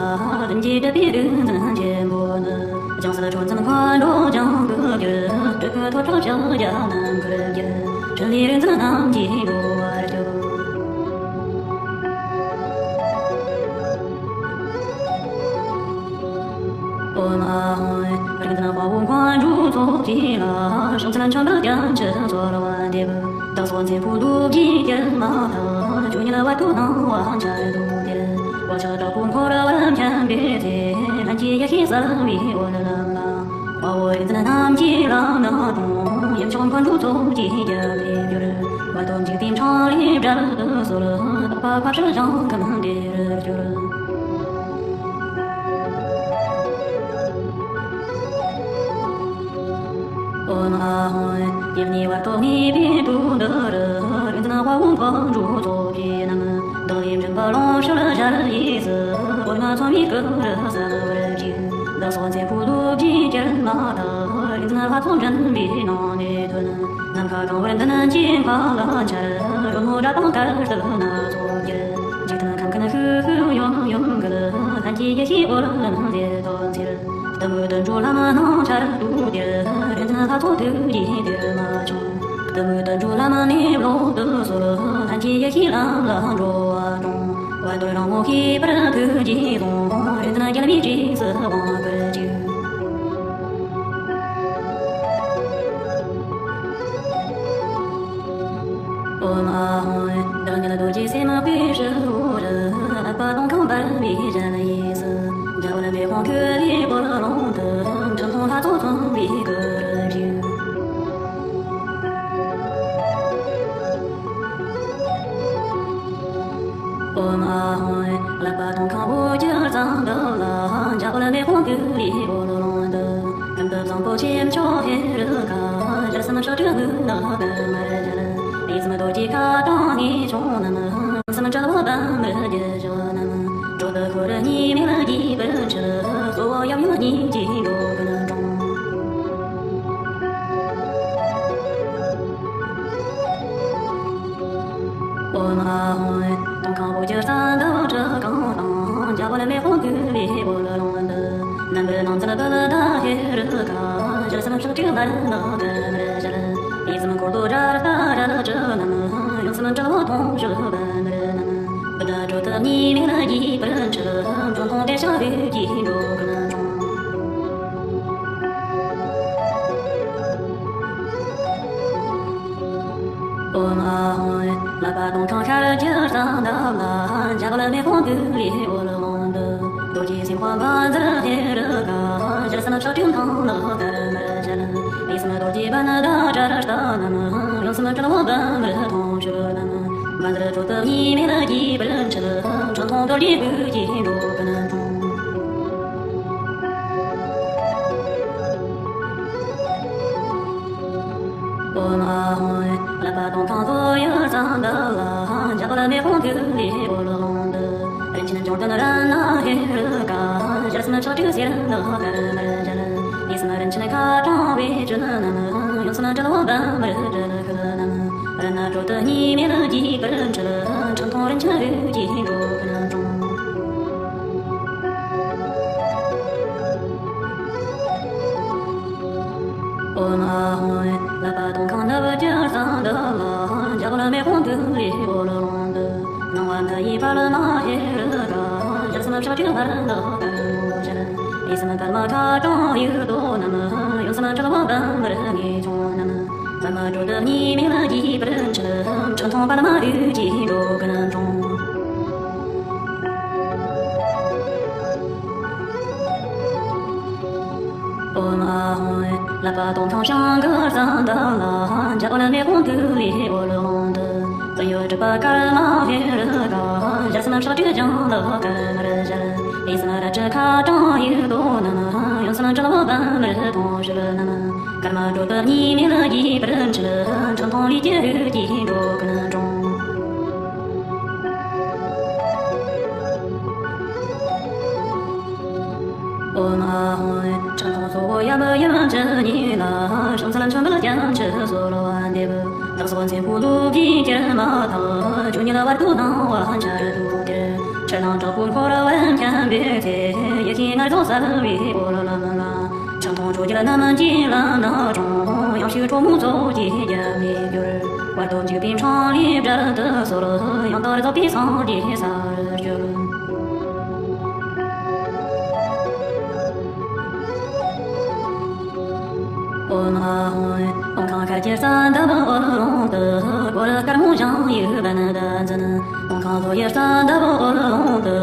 ལྷུན་གྱིས་གྲུབ་པའི་རིག་འཛིན་ཆེན་པོ་ནི། ལྗང་གསལ་ཁྲོ་འཛིན་མཁའ་འགྲོ་ལྗང་གུ་གྱུར། སྤྲུལ་སྐུ་ཐོད་ཁྲག་ཕྱག་རྒྱ་རྣམ་པར་བསྒྱུར། འཕྲིན་ལས་རིག་འཛིན་རྣམས་ཀྱིས་འགྲོ་བ་སྐྱོབ། ཨོཾ་ཨཱཿཧཱུྃ། རིག་འཛིན་དཔའ་བོ་མཁའ་འགྲོའི་ཚོགས་ཀྱིས་ལ། ཕྱག་འཚལ་མཆོད་འབུལ་སྐྱབས་མཆོད་གསོལ་བ་འདེབས། བདག་སོགས་འཛིན་པའི་རྡོ་རྗེའི་དཀྱིལ་མ་དག། ཆོས་ཉིད་བར་དོའི་སྣང་བ་འཆར་དུ་དེར། བག་ཆགས་དྲག་པོས་འཁོར་བར་འཁྱམས་པའི་ཚེ། ལྷན་སྐྱེས་ཡེ་ཤེས་གསལ་བའི་འོད་ལམ་ལ། དཔའ་བོ་རིག་འཛིན་རྣམས་ཀྱིས་ལམ་སྣ་དྲོངས། ཡུམ་མཆོག་མཁའ་འགྲོའི་ཚོགས་ཀྱིས་རྒྱབ་ལས་བསྒྱུར། བར་དོ་འཇིག་རྟེན་འཕྲང་ལས་བསྒྲལ་དུ་གསོལ། དག་པ་ཁ་ཕྱིར་བཞེངས་ཁམས་བདེ་རུ་གྱུར། ཨོཾ་ཨཱཿཧཱུྃ། ཡེ་ནས་བར་དོ་གནས་པའི་དུས་འདི་རུ། རིག་འཛིན་དཔའ་བོ་མཁའ་འགྲོའི་ཚོགས་ཀྱིས་རྣམས། བདག་ལས་མགྲིན་པ་རླུང་ཞལ་ཞལ་གཡས་སུ། འོད་ལྔ་མཚོ་མོའི་སྐུ་རུ་གསལ་བར་བྱས། བདག་སོགས་འཛིན་པའི་རྡོ་རྗེའི་དཀྱིལ་མ་དག། རིག་འཛིན་ལྷ་ཚོགས་འདྲེན་པའི་སྣང་གནས་ཐོན། ནམ་མཁའ་གང་བར་མདུན་གྱི་མཁའ་ལ་འཆར། རོལ་མོ་སྒྲ་དང་དཀར་རྩི་སྣ་ཚོགས་འཁྱིལ། འཇིག་རྟེན་ཁམས་ཀུན་ཧུ་ཧུ་ཡོམ་ཡོམ་འགུལ། ལྷན་སྐྱེས་ཡེ་ཤེས་འོད་ལམ་མཛད་དུ་འཚེར། གཏི་མུག་དུད་འགྲོའི་ལམ་སྣང་འཆར་དུ་དེར། རིག་འཛིན་ལྷ་ཚོགས་ཐུགས་རྗེའི་གཏེར་མ་ཆུང་། གཏི་མུག་དུད་འགྲོའི་ལམ་ནས་ལོག་ཏུ་གསོལ། ལྷན་སྐྱེས་ཡེ་ཤེས་ལམ་ལ་འགྲོ་བ་དྲོངས། བར་དོར་རང་ངོ་ཤེས་པར་ཐུགས་རྗེས་བཟུང་། རིག་འཛིན་རྒྱལ་བའི་རྗེས་སུ་དབང་བསྐུར་ཅིག། ཨོཾ་ཨཱཿཧཱུྃ། བདག་ཉིད་རྡོ་རྗེ་སེམས་དཔའི་དྲིལ་བུ་རུ། ཀླད་པ་སྟོང་ཁམས་འབར་བའི་ཞལ་གཡས་སུ། འཇའ་འོད་མེ་དཔུང་ཁུ་ལུའི་འོད་ཀློང་དུ། འཁྲུལ་སྣང་ལྷ་ཚོགས་མཚོན་པའི་སྐུ་རུ་བཞུགས། ཨོཾ་ཨཱཿཧཱུྃ། ཀླད་པ་སྟོང་ཁམས་འོད་ཀྱི་ཟངས་མདོག་ལ། འཇའ་འོད་མེ་དཔུང་ཁུ་ལུའི་འོད་ཀློང་དུ། ཀུན་ཏུ་བཟང་པོ་ཆེ་མཆོག་ཧེ་རུ་ཀ། ཞལ་གསུམ་ཕྱག་དྲུག་མུན་ནག་དུ་མར་བརྒྱན། ལུས་གསུམ་རྡོ་རྗེ་ཁ་གྲངས་ངེས་འབྱུང་རྣམས། ཡུམ་གསུམ་དྲིལ་བུ་པདྨར་བརྗིད་ཆགས་རྣམས། དྲོད་དུ་ཁོར་གཉིས་མེད་རྒྱས་པར་འཁྲིལ། གཙོ་བོ་ཡབ་ཡུམ་གཉིས་ཀྱི་འགྲོ་ཀུན་དྲངས། ཨོཾ་ཨཱཿཧཱུྃ། སྟོང་ཁམས་འོད་ཀྱི་ཟངས་མདོག་དྲི་གང་དང་། འཇའ་འོད་མེ་དཔུང་ཁུ་ལུའི་འོད་ཀློང་དུ། རྣམ་པར་སྣང་མཛད་བུདྡྷ་ཧེ་རུ་ཀ། ཞལ་གསུམ་ཕྱག་དྲུག་དམར་ནག་དུ་མར་བརྒྱན། ལུས་གསུམ་འཁོར་ལོ་སྒྲ་རྟ་རལ་གྲི་རྣམས། ཡུམ་གསུམ་དྲིལ་བུ་ཐོང་གཤོལ་པདྨར་བསྣམས། བུདྡྷ་དྲོད་དུ་གཉིས་མེད་རྒྱས་པར་འཁྲིལ། འཁྲུལ་སྣང་བདེ་གཤེགས་ལུས་ཀྱི་འགྲོ་ཀུན་དྲངས། ཨོཾ་ཨཱཿཧཱུྃ། ཀླད་པ་སྟོང་ཁམས་ཤར་གྱི་ཟངས་མདོག་ལ། འཇའ་འོད་མེ་དཔུང་ཁུ་ལུའི་འོད་ཀློང་དུ། རྡོ་རྗེ་སེམས་དཔའ་དབང་མཛད་ཧེ་རུ་ཀ། ཞལ་གསུམ་ཕྱག་དྲུག་མཐིང་ནག་དུ་མར་བརྒྱན། ལུས་གསུམ་རྡོ་རྗེ་བྷནྡྷ་པྲ་རཏ་བསྣམས། ཡུམ་གསུམ་དྲིལ་བུ་པདྨར་ཐོང་གཤོལ་བསྣམས། དབང་མཛད་དྲོད་དུ་གཉིས་མེད་རྒྱས་པར་འཁྲིལ། འཁྲུལ་སྣང་རྡོ་རྗེ་སྐུ་ཡི་འགྲོ་ཀུན་དྲངས། ཨོཾ་ཨཱཿཧཱུྃ། ཀླད་པ་སྟོང་ཁམས་བོད་ཡུལ་ཟངས་མདོག་ལ། འཇའ་འོད་མེ་དཔུང་ཁུ་ལུའི་འོད་ཀློང་དུ། རིན་ཆེན་འབྱུང་ལྡན་རཏྣ་ཧེ་རུ་ཀ། ཞལ་གསུམ་ཕྱག་དྲུག་གསེར་ནག་དུ་མར་བརྒྱན། ལུས་གསུམ་རིན་ཆེན་ཁ་གྲངས་བེ་བཅུ་བསྣམས། ཡུམ་གསུམ་དྲིལ་བུ་པདྨར་དྲིལ་བུ་བསྣམས། རཏྣ་དྲོད་དུ་གཉིས་མེད་རྒྱས་པར་འཁྲིལ། འཁྲུལ་སྣང་རིན་ཆེན་འོད་ཀྱི་འགྲོ་ཀུན་དྲངས། ཨོཾ་ཨཱཿཧཱུྃ། ཀླད་པ་སྟོང་ཁམས་ནུབ་ཀྱི་ཟངས་མདོག་ལ། འཇའ་འོད་མེ་དཔུང་ཁུ་ལུའི་འོད་ཀློང་དུ། སྣང་བ་མཐའ་ཡས་པདྨ་ཧེ་རུ་ཀ། ཞལ་གསུམ་ཕྱག་དྲུག་དམར་ནག་དུ་མར་བརྒྱན། ལུས་གསུམ་པདྨ་ཁ་གྲངས་དབྱུག་ཏོ་བསྣམས། ཡུམ་གསུམ་དྲིལ་བུ་པདྨར་ངེས་འབྱུང་བསྣམས། པདྨ་དྲོད་དུ་གཉིས་མེད་རྒྱས་པར་འཁྲིལ། འཁྲུལ་སྣང་པདྨ་རིགས་ཀྱི་འགྲོ་ཀུན་དྲངས། ཨོཾ་ཨཱཿཧཱུྃ། ཀླད་པ་སྟོང་ཁམས་བྱང་གི་ཟངས་མདོག་ལ། འཇའ་འོད་མེ་དཔུང་ཁུ་ལུའི་འོད་ཀློང་དུ། དོན་ཡོད་གྲུབ་པ་ཀརྨ་ཧེ་རུ་ཀ། ཞལ་གསུམ་ཕྱག་དྲུག་ལྗང་ནག་དུ་མར་བརྒྱན། ལུས་གསུམ་རལ་གྲི་ཁ་གྲངས་དབྱུག་ཏོ་བསྣམས། ཡུམ་ སང་བྲལ་བ་བམ་རི་དོང་ཞུ་ལ་ནམ། སྐར་མ་དྲོ་པོ་གཉིས་མེད་ལ་རྒྱས་པར་འཆི། ཁྲི་མཐོང་ལུས་ཀྱི་རིགས་ཀྱིས་འགྲོ་ཀུན་འབྲོང་། ཨོཾ་ཨཱཿཧཱུྃ། ཁྲི་མཐོང་སོགས་ཡབ་ཡུམ་བཅུ་གཉིས་ལ། ཕྱག་འཚལ་མཆོད་འབུལ་སྐྱབས་མཆི་གསོལ་བ་འདེབས། བདག་སོགས་མཚན་དཔལ་ལོ་བརྒྱའི་དཀྱིལ་མ་དག། བཅུ་གཉིས་པ་བར་དོ་སྣང་བ་འཆར་དུ་དེར། ཁྲི་ནང་དྲག་པོའི་འཁོར་བར་འཁྱམས་པའི་ཚེ། ཡེ་ཤེས་མངལ་རྫོགས་གསལ་བའི་འཁོར་ལམ་ལ། ཁྲི་མཐོང་ཁྲོ་རྒྱལ་རྣམས་ཀྱི་ལམ་སྣ་དྲོངས། ཡང་ཕྱིར་ཁྲོ་མོའི་ཚོགས་ཀྱིས་རྒྱབ་ནས་བསྐྱོར། བར་དོ་འཇིགས་པའི་འཕྲང་ལས་བསྒྲལ་དུ་གསོལ། ཡང་དག་རྫོགས་པའི་སངས་རྒྱས་ས་རུ་གྱུར། ཨོཾ་ཨཱཿཧཱུྃ། སྟོང་ཁང་ཤར་གྱི་རྩ་འདབ་དབུ་ཀློང་དུ། སྒོ་རུ་དཀར་མོ་ཞང་ཡིག་བན་དུ་འཛིན། སྟོང་ཁང་ལྷོ་ཡི་རྩ་འདབ་དབུ་ཀློང་དུ།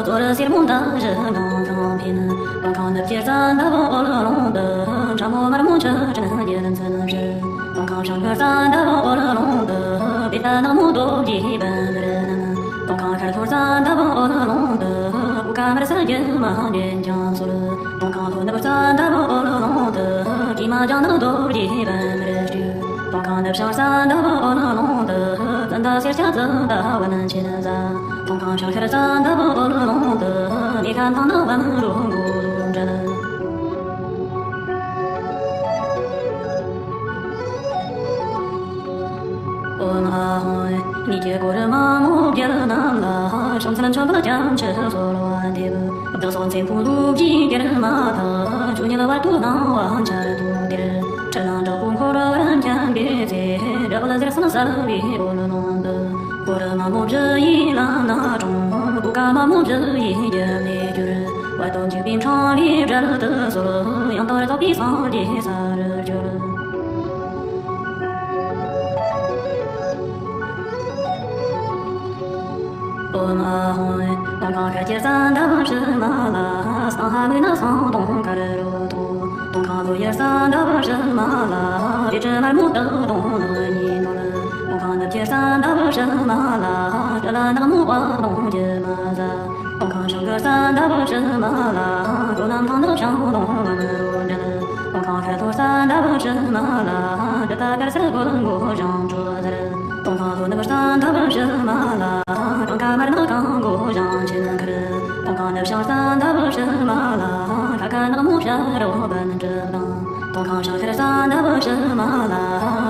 ཙོ་རུ་སེར་མོ་མདའ་གཞུ་འགང་ཐང་འཕེན། སྟོང་ཁང་ནུབ་ཀྱི་རྩ་འདབ་དབུ་ཀློང་དུ། ཁྲ་མོ་དམར་མོ་མཆུ་སྤྲིན་རྒྱལ་མཚན་བཞད། སྟོང་ཁང་བྱང་གི་རྩ་འདབ་དབུ་ཀློང་དུ། བཻ་ཏ་ནག་མོ་རྡོ་རྗེ་བན་དུ་བསྣམས། སྟོང་ཁང་ཤར་ལྷོ་རྩ་འདབ་དབུ་ཀློང་དུ། ཀུ་ཀ་དམར་སེར་རྒྱུ་མ་འདྲེན་ཀྱང་གསོལ། སྟོང་ཁང་ལྷོ་ནུབ་རྩ་འདབ་དབུ་ཀློང་དུ། ཀྱེ་མ་ལྗང་ནག་རྡོ་རྗེ་བན་དུ་བསྒྲིགས། སྟོང་ཁང་ནུབ་བྱང་རྩ་འདབ་དབུ་ཀློང་དུ། ཙནྡ་སེར་སྐྱ་ཙནྡ་པཎ་ཆེན་བཟའ། སྟོང་ཁང་བྱང་ཤར་རྩ་འདབ་དབུ་ཀློང་དུ། ནཻ་ཤ་མཐིང་ནག་བམ་རོ་མགོ་ལུག་འདྲ། ཨོཾ་ཨཱཿཧཱུྃ། ཉིད་ཀྱི་སྒོ་རུ་མ་མོ་བརྒྱད་རྣམས་ལ། ཕྱག་འཚལ་མཆོད་འབུལ་སྐྱབས་མཆི་གསོལ་བ་འདེབས། བདག་སོགས་མཚན་དཔལ་ལོ་བརྒྱའི་དཀྱིལ་མ་དག། བཅུ་གཉིས་པ་བར་དོ་སྣང་བ་འཆར་དུ་དེར། ཁྲི་ནང་དྲག་པོའི་འཁོར་བར་འཁྱམས་པའི་ཚེ། དགྲ་བོ་ལ་ཟེར་སེམས་གསལ་བའི་འཁོར་ལོང་དུ། སྒོ་རུ་མ་མོ་བཞི་ཡི་ལམ་སྣ་དྲོངས། ཀུ་ཀ་མ་མོ་བཞི་ཡི་རྒྱབ་ནས་བསྐྱོར། བར་དོ་འཇིགས་པའི་འཕྲང་ལས་བསྒྲལ་དུ་གསོལ། ཡང་དག་རྫོགས་པའི་སངས་རྒྱས་ས་རུ་གྱུར། ཨོཾ་ཨཱཿཧཱུྃ། སྟོང་ཁང་ཤར་གྱི་རྩ་འདབ་བཞི་མ་ལ། སྟག་ལྷ་མིག་ནག་སེང་གདོང་དཀར་རོ་ཐོག། སྟོང་ཁང་ལྷོ་ཡི་རྩ་འདབ་བཞི་མ་ལ། བཻ་ཌཱུརྱ་དམར་མོ་སྟག་གདོང་ནག་ཉི་ནོར། སྟོང་ཁང་ནུབ་ཀྱི་རྩ་འདབ་བཞི་མ་ལ། སྤྲེའུ་ལ་ནག་མོ་དཔལ་གདོང་སྒྱུ་མ་བཟའ། སྟོང་ཁང་བྱང་གི་རྩ་འདབ་བཞི་མ་ལ། ཀྲོ་ལ་མཐིང་ནག་ཞང་གདོང་བམ་རོ་འདྲ། སྟོང་ཁང་ཤར་ལྷོ་རྩ་འདབ་བཞི་མ་ལ། གྲི་ཏ་དཀར་སེར་གོར་མགོ་ཞང་ཁྲོ་ཟེར། སྟོང་ཁང་ལྷོ་ནུབ་རྩ་འདབ་བཞི་མ་ལ། གྲངས་ཀ་དམར་ནག་གང་མགོ་ཞང་ཆེན་ཁར། སྟོང་ཁང་ནུབ་བྱང་རྩ་འདབ་བཞི་མ་ལ། ཁ་ཁ་ནག་མོ་བྱ་རོག་བན་གྲུ་དང་། སྟོང་ཁང་བྱང་ཤར་རྩ་འདབ་བཞི་མ་ལ།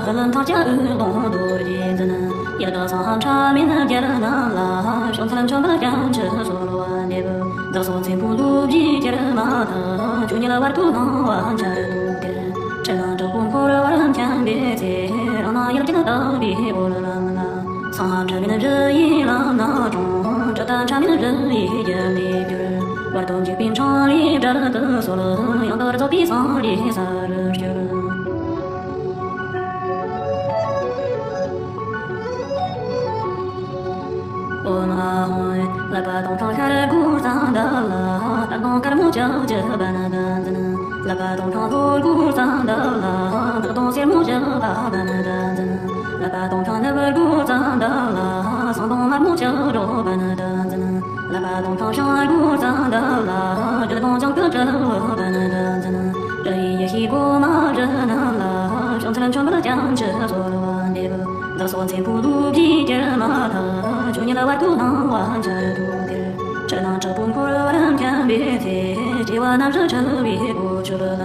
ཧི་ལི་ཐང་སྐྱ་འུ་གདོང་རྡོ་རྗེ་འཛིན། ཡི་དྭགས་སེང་ལྷ་ཁྲ་མིན་རྒྱལ་རྣམས་ལ། ཕྱག་འཚལ་མཆོད་འབུལ་སྐྱབས་མཆི་གསོལ་བ་འདེབས། བདག་སོགས་མཚན་དཔལ་ལོ་བརྒྱའི་དཀྱིལ་མ་དག། བཅུ་གཉིས་པ་བར་དོ་སྣང་བ་འཆར་དུ་དེར། ཁྲི་ནང་དྲག་པོའི་འཁོར་བར་འཁྱམས་པའི་ཚེ། རང་སྣང་ཡུལ་གྱི་ལྟ་བའི་འོད་ལམ་ལ། སེང་ལྷ་ཁྲ་མིན་བཞི་ཡི་ལམ་སྣ་དྲོངས། གྲི་ཏ་ཁྲ་མིན་བཞི་ཡི་རྒྱབ་ནས་བསྐྱོར། བར་དོ་འཇིགས་པའི་འཕྲང་ལས་བསྒྲལ་དུ་གསོལ། ཡང་དག་རྫོགས་པའི་སངས་རྒྱས་ས་རུ་གྱུར། ཨོཾ་ཨཱཿཧཱུྃ། ཀླད་པ་སྟོང་ཐང་ཤར་སྒོའི་རྩ་འདབ་ལ། སྟག་གདོང་དཀར་མོ་ལྕགས་ཀྱུ་བན་དུ་འཛིན། ཀླད་པ་སྟོང་ཐང་ལྷོ་སྒོའི་རྩ་འདབ་ལ། སྟག་གདོང་སེར་མོ་ཞི་བ་བན་དུ་འཛིན། ཀླད་པ་སྟོང་ཐང་ནུབ་སྒོའི་རྩ་འདབ་ལ། སེང་གདོང་དམར་མོ་ལྕགས་སྒྲོག་བན་དུ་འཛིན། ཀླད་པ་སྟོང་ཐང་བྱང་སྒོའི་རྩ་འདབ་ལ། སྦྲུལ་གདོང་ལྗང་གུ་དྲིལ་བུ་བན་དུ་འཛིན། སྦྲུལ་ཡུལ་ཡེ་ཤེས་སྒོ་མ་བཞི་རྣམས་ལ། ཕྱག་འཚལ་མཆོད་འབུལ་སྐྱབས་མཆི་གསོལ་བ་འདེབས། བདག་སོགས་མཚན་དཔལ་ལོ་བརྒྱའི་དཀྱིལ་མ་དག། བཅུ་གཉིས་པ་བར་དོ་སྣང་བ་འཆར་དུ་དེར། ཁྲི་ནང་དྲག་པོའི་འཁོར་བར་འཁྱམས་པའི་ཚེ། སྐྱེ་བ་རྣམ་བཞི་འཆི་བའི་སྒོ་ཆོད་ལ།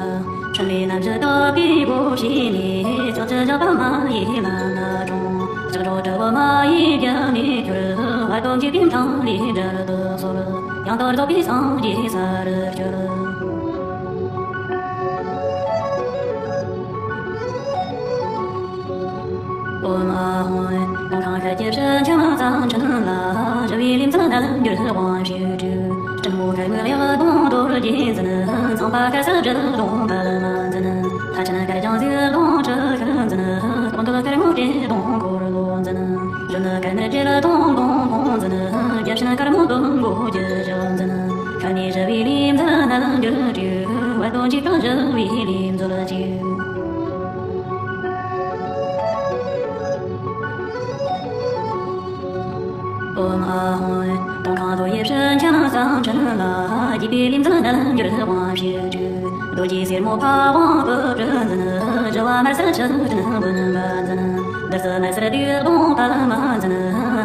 འཕྲིན་ལས་རྣམ་བཞི་དག་པའི་སྒོ་ཕྱེ་ནས། ལྕགས་ཀྱུ་ཞགས་པ་མ་ཡི་ལམ་སྣ་དྲོངས། ལྕགས་སྒྲོག་དྲིལ་བུ་མ་ཡི་རྒྱབ་ནས་བསྐྱོར། བར་དོ་འཇིགས་པའི་འཕྲང་ལས་བསྒྲལ་དུ་གསོལ། ཡང་དག་རྫོགས་པའི་སངས་རྒྱས་ས་རུ་གྱུར། ཨོཾ་ཨཱཿཧཱུྃ། སྟོང་ཁང་ཤར་གྱི་ཕྱི་ཁྱམས་རྩ་ཁྲིན་ལ། ཞི་བའི་ལུས་འཛིན་རྣལ་འབྱོར་དབང་ཕྱུག་སྤྲུལ། སྤྲིན་མོ་ཁ་མིག་ལེགས་གདོང་རྡོ་རྗེ་འཛིན། ཚངས་པ་དཀར་གསལ་སྦྲུལ་གདོང་པདྨ་འཛིན། ལྷ་ཆེན་དཀར་ལྗང་གཟིག་གདོང་དྲུ་ཤུལ་འཛིན། སྟོང་འདུས་དཀར་མོ་བཀྲེས་གདོང་འཁོར་ལོ་འཛིན། གཞོན་ནུ་དཀར་ནག་བཀྲེས་གདོང་གདོང་ཁོང་འཛིན། རྒྱབ་ཤིན་དཀར་མོ་བདུད་མགོ་རྒྱུ་ཞགས་འཛིན། ཤར་ནས་ཞི་བའི་ལུས་འཛིན་རྣལ་འབྱོར་སྤྲུལ། བར་དོ་འཇིགས་སྐྲག་ཞི་བའི་ལུས་མཛོད་ཅིག། ཨོཾ་ཨཱཿཧཱུྃ། སྟོང་ཁང་ལྷོ་ཡི་ཕྱི་ཁྱམས་རྩ་ཁྲིན་ལ། རྒྱས་པའི་ལུས་འཛིན་རྣལ་འབྱོར་དབང་ཕྱུག་སྤྲུལ། རྡོ་རྗེ་སེར་མོ་ཕ་ཝང་པུ་ཀྲི་འཛིན། བཞི་བ་དམར་སེར་ཆུ་སྤྲིན་འབུམ་པ་འཛིན། བདུད་རྩི་དམར་སེར་བདུད་སྡོང་པདྨ་འཛིན།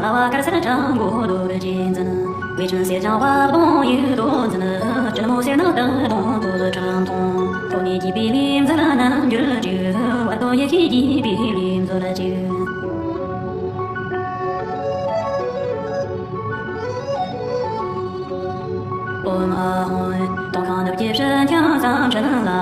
ལྷ་བ་དཀར་སེར་ཁྲ་མགོ་རྡོ་རྗེ་འཛིན། བེ་ཅོན་སེར་ལྗང་དབབ་སྟོང་ཡིད་དོ་འཛིན། སྤྱི་མོ་སེར་ནག་དག་སྟོང་ཐོད་ཁྲག་འཐུང་། ཐོག་ནས་རྒྱས་པའི་ལས་མཛད་རྣལ་འབྱོར་བཅུ། བར་དོ་ཡེ་ཤེས་རྒྱས་པའི་ལས་མཛོད་བཅུ། ཨོཾ་ཨཱཿཧཱུྃ། སྟོང་ཁང་ནུབ་ཀྱི་སྤྲིན་ཁྱིམ་ཟངས་སྤྲིན་ལ།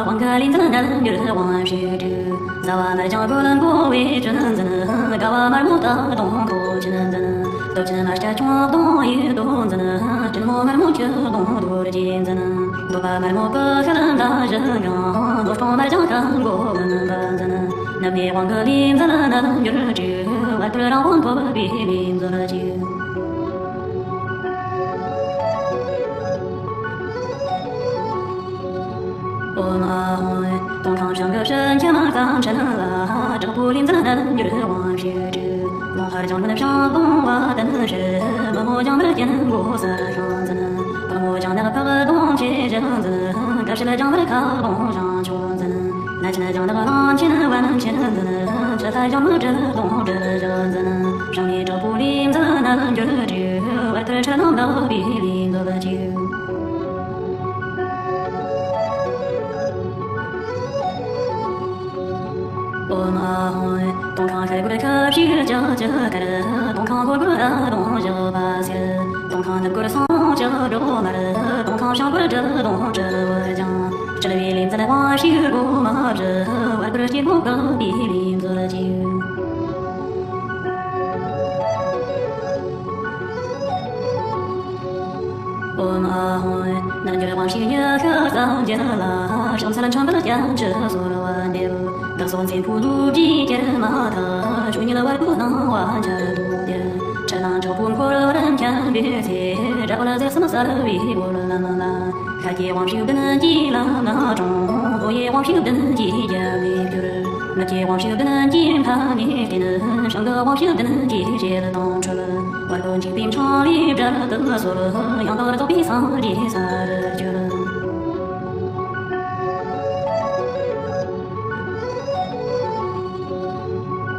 དབང་གི་ལས་མཛད་རྣལ་འབྱོར་དབང་ཕྱུག་དྲུག། ཟླ་བ་དམར་ལྗང་གོ་ལ་མགོ་བའི་སྤྲིན་འཛིན། དགའ་བ་དམར་མོ་སྟག་གདོང་ཁོ་ཆུ་འཛིན། སྟོབས་ཆེན་དམར་སྐྱ་ཁྱུང་གདོང་ཡིད་དོ་འཛིན། སྤྲིན་མོ་དམར་མོ་ཁྱི་གདོང་རྡོ་རྗེ་འཛིན། འདོད་པ་དམར་མོ་ཀུ་ཤ་མདའ་བཞི་གང་། ནོར་སྲུང་དམར་ལྗང་ཁ་མགོ་མུན་པ་འཛིན། ནུབ་ནས་དབང་གི་ལས་མཛད་རྣལ་འབྱོར་དྲུག། བར་དོར་རང་དབང་ཐོབ་པའི་ལས་མཛོད་བཅུ། ཨོཾ་ཨཱཿཧཱུྃ། སྟོང་ཁང་བྱང་གི་སྤྲིན་ཁྱིམ་ཟངས་སྤྲིན་ལ། དྲག་པོའི་ལས་མཛད་རྣལ་འབྱོར་དབང་ཕྱུག་དྲུག། ལོང་ཧར་ལྗང་མིན་བྱང་སྟོང་བ་དན་ཧྲི། མི་མོ་ལྗང་མིན་རྒྱན་མགོ་ས་ཤང་འཛིན། དཔའ་མོ་ལྗང་ནག་ཕག་གདོང་ཆེ་ཞིང་འཛིན། དགའ་བྱེད་ལྗང་མིན་ཁ་གདོང་ཞང་ཆོག་འཛིན། ན་ཆེན་ལྗང་ནག་གླང་ཆེན་བན་ཆེན་འཛིན། ཆུ་ལྷ་ཞྭ་མོ་སྦྲུལ་གདོང་སྦྲུལ་ཞགས་འཛིན། བྱང་ནས་དྲག་པོའི་ལས་མཛད་རྣལ་འབྱོར་དྲུག། བར་དོར་ཁྲི་ནང་ལག་པའི་ལས་མཛོད་བཅུ། ཨོཾ་ཨཱཿཧཱུྃ། སྟོང་ཁང་ཤར་སྒོར་ཁ་བཞི་ལྕགས་ཀྱི་དཀར། སྟོང་ཁང་ཧོར་སྒོར་ཨ་སྟོང་བཞག་པ་སེར། སྟོང་ཁང་ནུབ་སྒོར་སྲང་ལྕགས་སྒྲོག་དམར། སྟོང་ཁང་བྱང་སྒོར་སྦྲུལ་གདོང་སྦྲུལ་བུར་ལྗང་། སྤྲུལ་པའི་ལས་མཛད་དབང་ཕྱུག་སྒོ་མ་བཞི། བར་སྒོར་སྐྱེས་བུ་འགག་པའི་ལས་མཛོད་བཅུ། ཨོཾ་ཨཱཿཧཱུྃ། རྣལ་འབྱོར་དབང་ཕྱུག་ཉི་ཤུ་རྩ་བརྒྱད་ལ། ཕྱག་འཚལ་འཕྲིན་བདག་སྤྱན་གྱི་གསོལ་བ་འདེབས། བདག་སོགས་མཚན་ཕུད་ལུགས་ཀྱི་དཀྱིལ་མ་དག། ཕྱོགས་གཉིས་བར་པོའི་སྣང་བ་འཆར་དུ་གྱུར། ཁྲི་ནང་དྲག་པོ་འཁོར་བར་འཁྱམས་པའི་ཚེ། དགྲ་བོ་ལ་ཟེར་སེམས་གསལ་བའི་སྒོ་ལམ་ལ། ཤར་གྱི་དབང་ཕྱུག་བདུན་གྱིས་ལམ་སྣ་དྲོངས། ལྷོ་ཡི་དབང་ཕྱུག་བདུན་གྱིས་རྒྱལ་བའི་གུར། ནུབ་ཀྱི་དབང་ཕྱུག་བདུན་གྱིས་མཐའ་ནས་བསྟན། བྱང་གི་དབང་ཕྱུག་བདུན་གྱིས་བསྐྱེད་དང་འཕྲོད། བར་དོ་འཇིག་པའི་འཕྲང་ལས་བསྒྲལ་དུ་གསོལ། ཡང་དག་རྫོགས་པའི་སངས་རྒྱས་ས་རུ་གྱུར།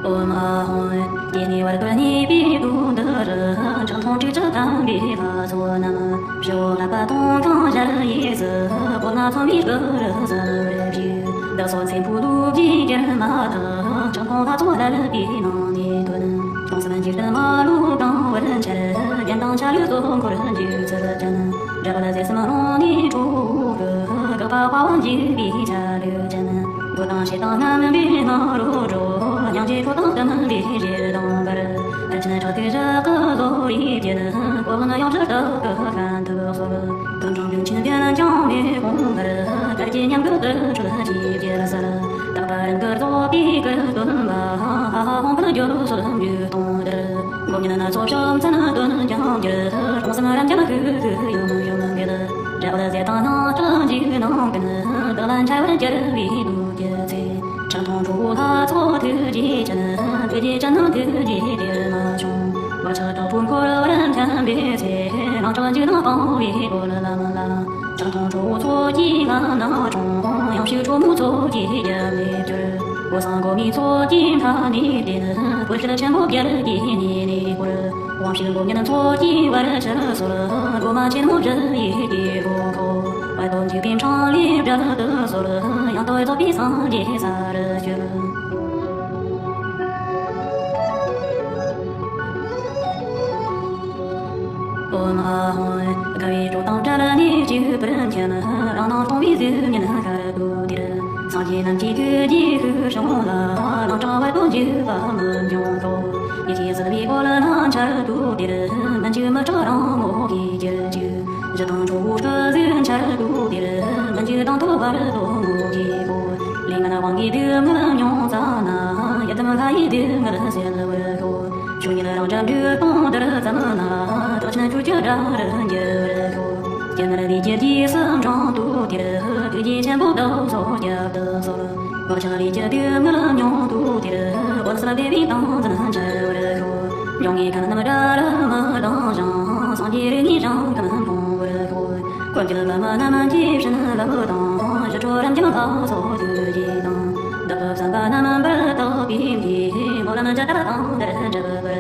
ཨོཾ་ཨཱཿཧཱུྃ། སྐྱེ་གནས་བར་དོར་གནས་པའི་དུས་འདི་རུ། ཁྲག་འཐུང་དྲེགས་བཅས་དམ་པའི་ལྷ་ཚོགས་རྣམས། ཞི་བ་ལྷ་པ་དུང་ཁང་ཞལ་དབྱིངས་སུ། སྤོས་སྣ་ཚངས་པའི་སྐུ་རུ་གསལ་བར་བཞུགས། བདག་སོགས་མཚན་ཕུད་ལུགས་ཀྱི་དཀྱིལ་མ་དག། ཁྲག་འཐུང་ལྷ་ཚོགས་བརླབས་པའི་ནང་ནས་ཐོན། སྟོང་གསུམ་འཇིག་རྟེན་མ་ལུས་གང་བར་འཆར། རྒྱན་དང་ཆ་ལུགས་གཙོ་འཁོར་འཇིག་ཚུལ་ཅན། དགྲ་བོ་ལ་ཟེར་སེམས་རང་ནས་འཕྲོག་གི། དགག་པ་དཔའ་བོ་འཇིག་པའི་ཆ་ལུགས་ཅན། མགོ་དང་ཕྱི་དང་རྣམ་པའི་སྣ་རོ་སྒྲོ། སྙིང་རྗེ་ཁྲོ་དང་གཏུམ་པའི་ཞེ་སྡང་འབར། མཐར་ཕྱིན་ཁྲག་ཐིགས་བཞག་གི་གློ་བུར་བརྒྱུད། སྤོ་ལངས་གཡང་ཟུར་དག་གི་ཤན་ཐུག་གསོལ། དོན་དྲང་དོན་ཆེན་བདེན་ཀྱང་མེད་གོང་དཀར། དཀར་གྱི་ཉམས་རྒུད་དུར་ཁྲོད་ཀྱི་རྒྱལ་སར། རྟག་པ་རང་གི་རྫོགས་པའི་སྐུར་སྟོན་པ། ཧ་ཧ་ཧོང་ཀར་སྦྱོར་སོལ་འཇུག་སྟོང་དར། སྒོ་བརྙན་སྣ་ཚོགས་ཕྱོགས་མཚན་སྟོན་ཀྱང་འགྱུར། སྲོང་བཙན་རབ་འབྱམས་ཤུགས་ཤུགས་ཡོམ་ཡོམ་འགྱེད། དགྲ་བོ་ཟས་དང་སྣང་སྟོང་འཇིགས་སྣང་ཀུན། བདག་ལ་འཆར་བར་འགྱུར་བའི་དུས་ཀྱི་ཚེ། ཁྲག་འཐུང་ཁྲོ་བོ་ལྷ་ཚོགས་ཐུགས་རྗེ་ཅན། ཐུགས་རྗེ་ཅན་ནི་ཐུགས་རྗེ་དྲི་མ་ཆུང་། བག་ཆགས་དྲག་པོས་འཁོར་བར་འཁྱམས་པའི་ཚེ། སྣང་གྲགས་འཇིགས་སྣང་སྤངས་པའི་སྒོ་ལམ་ལ། ཁྲག་འཐུང་ཁྲོ་བོ་ཚོགས་ཀྱིས་ལམ་སྣ་དྲོངས། ཡང་ཕྱུག་ཁྲོ་མོ་ཚོགས་ཀྱིས་རྒྱལ་བའི་གུར། འོད་བཟང་སྒོ་མའི་ཚོགས་ཀྱིས་མཐའ་ནས་བསྟན། བོད་ཤུལ་ཆེན་པོ་རྒྱལ་གྱི་གནས་ནས་བསྐོར། དབང་ཕྱུག་མགོ་བརྙན་ཚོགས་ཀྱིས་བར་ཆད་སོལ། སྒོ་མ་ཆེན་མོ་བཞི་ཡི་དཀྱིལ་འཁོར་བར་དོ་འཇིག་པའི་འཕྲང་ལས་བསྒྲལ་དུ་གསོལ། ཡང་དག་རྫོགས་པའི་སངས་རྒྱས་ས་རུ་གྱུར། ཨོཾ་ཨཱཿཧཱུྃ། དགའ་བའི་སྒྲོག་དང་བྲལ་ནས་བཞུགས་པར་མཁྱེན། རང་སྣང་སྟོང་པའི་གཟུགས་བརྙན་ཤར་དུ་དེར། སངས་རྒྱས་རྣམས་ཀྱི་ཐུགས་རྗེའི་ཤུགས་བྱུང་ལ། ལམ་འཕྲང་བར་དོ་འཇུག་པ་མི་འབྱུང་ཁོ། ཡེ་ཤེས་ཟིལ་པའི་གོ་ལ་འཆར་དུ་དེར། མི་འཇིགས་མི་སྐྲག་རང་མོས་ཀྱི་རྒྱུད་ཅིག། གཞུ་དང་ཁྲོ་བོའི་སྐུ་གཟུགས་འཆར་དུ་དེར། མི་འཇིགས་དང་ཐོབ་བར་དོ་ངོ་ཀྱི་སྒོ། ལས་ངན་དབང་གིས་སྡུག་བསྔལ་མྱོང་ཙ་ན། ཡི་དམ་ལྷ་ཡི་སྡུག་བསྔལ་སེལ་བར་ཤོག། ཆོས་ཉིད་རང་འདྲ་འབྲུ་སྟོང་དེར་ཙམ་ན། རྟགས་ཅན་ཆོས་ཀྱི་དགྲ་རུ་འགྱུར་བར་ཤོག། སྐྱེ་མེད་ལས་ཀྱི་རྗེས་སུ་འབྲང་དུ་དེར། ཐུགས་རྗེ་ཆེན་པོ་བདག་སོགས་བསྐྱབ་ཏུ་གསོལ། བག་ཆགས་ལས་ཀྱི་སྡུག་བསྔལ་མྱོང་དུ་དེར། འོད་གསལ་བདེ་བའི་ཏིང་འཛིན་འཆར་བར་ཤོག། འབྱུང་ལྔའི་མཁའ་རྣམས་དགྲ་རུ་མི་ལྡང་ཞིང་། སངས་རྒྱས་རིགས་ལྔའི་ཞིང་ཁམས་མཐོང་བར་ཤོག། བཀའ་འགྱུར་བླ་མ་རྣམས་ཀྱི་བྱིན་རླབས་དང་། ཞི་ཁྲོ་རབ་འབྱམས་ལ་སོགས་རྒྱུད་བཞི་དང་། བདག་པོ་བསམ་པ་རྣམས་པར་དག་པའི་ལྷས། སྨོན་ལམ་ཇི་ལྟར་བཏང་དེར་འགྲུབ་པར།